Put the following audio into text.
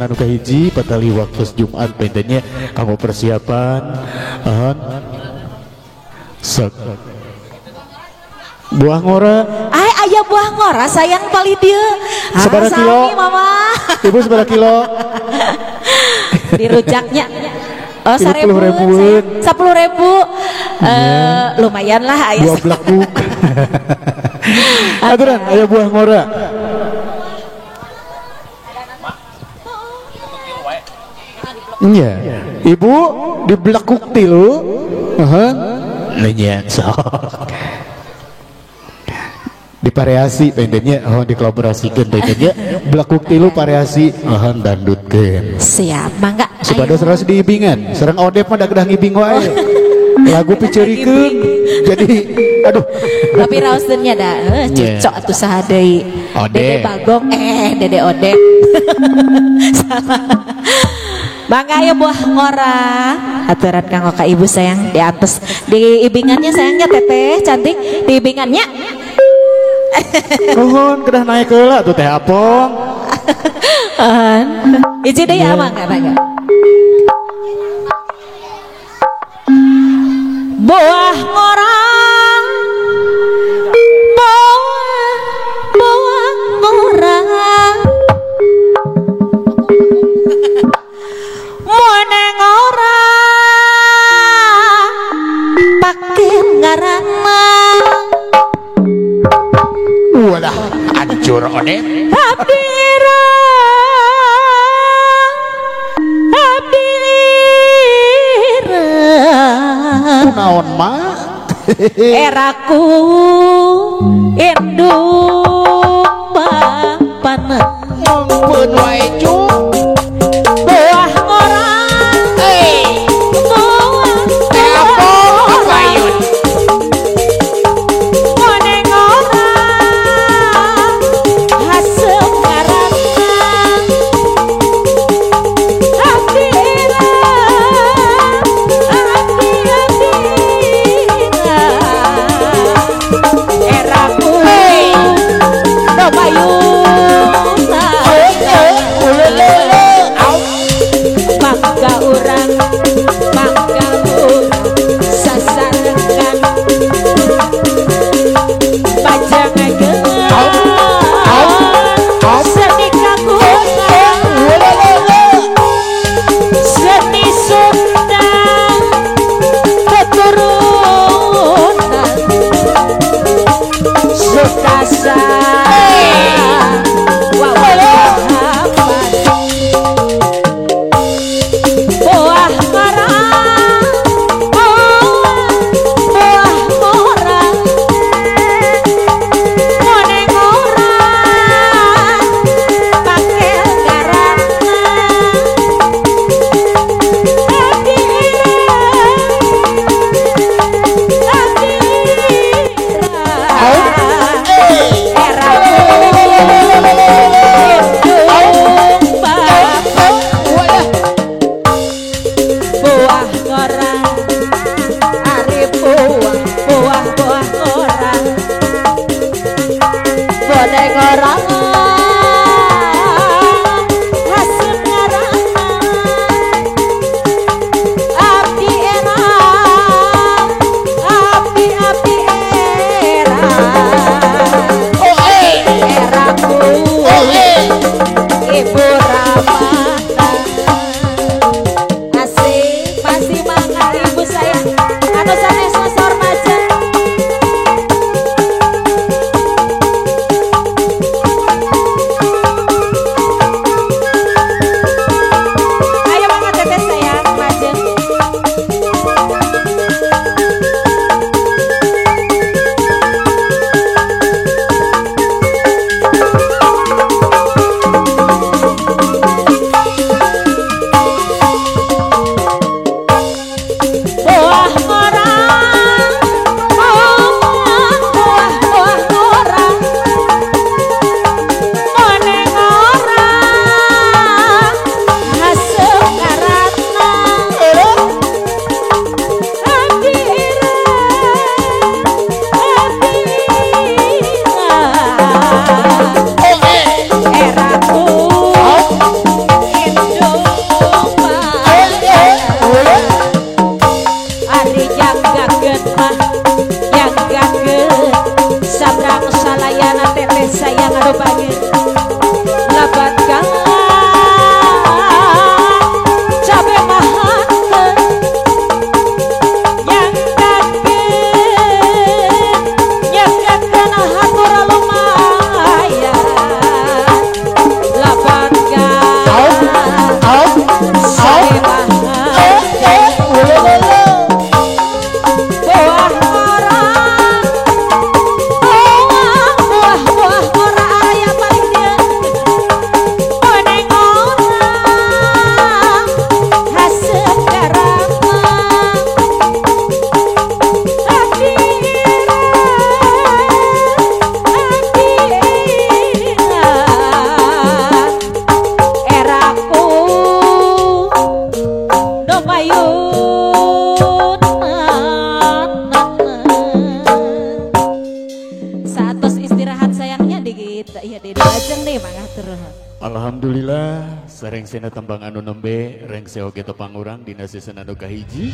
anu kahiji patali waktu Jumat pentennya kanggo persiapan sok buah ngora. Ay, aya buah ngora sayang palih dieu. Sabaraha kilo? Mama. Ibu sabaraha kilo? Dirujaknya. Oh, 10.000. 10.000. Lumayan lah aya. Dua blakuk. Aturan aya buah ngora. Iya. Ibu diblekuk tilu. Heeh. Nya sok. Dipariasi pendennya, oh dikolaborasikan pendennya, blekuk tilu variasi, oh dandutkeun. Siap, mangga. Supados terus diibingan, sareng Odep mah da kedah ngibing wae. Lagu piceurikeun. Jadi aduh. Tapi raoseunnya da cocok atuh saha deui. Dede Bagong Dede Odep. Salah. Mangga aya buah ngora. Aturan kanggo ka ibu sayang di atas di ibingannya sayangnya teteh cantik di ibingannya. Nuhun kedah naik heula tuh teh Apong. Hiji deui ya mangga mangga. Buah ngora, buah, buah ngora, moneng ora pake ngaranna. Walah, hancur Odep. Abdira, abdira. Kunaon mah? Eraku indung bapana. Ngompeun wae cu. Buah ngora. Buah teh Apong payun. Moneng ora haseup ngaranna. Abdira, abdi abdira. Eraku payuna. Mangga urang, mangga urang sasarengan pajangakeun seni kagungan seni Sunda keturunan Sukasa. Buah ngora, buah, buah ngora, moneng ora pake ngaranna. Abdi ira, abdi ira, eraku indung bapa. Buah ngora, ari buah, buah buah ngora, boneng ora haseup ngaranna. Abdi era, abdi abdi era, eraku ibu Ramana. Asik, masih mangga ibu sayang. Anu sanes sosor maja. Pepayun. Saatos istirahat sayangnya di iya di lajeng nih mangga terus. Alhamdulillah sareng sena tembang anu nembe rengse oge tepang urang dina season anu kahiji.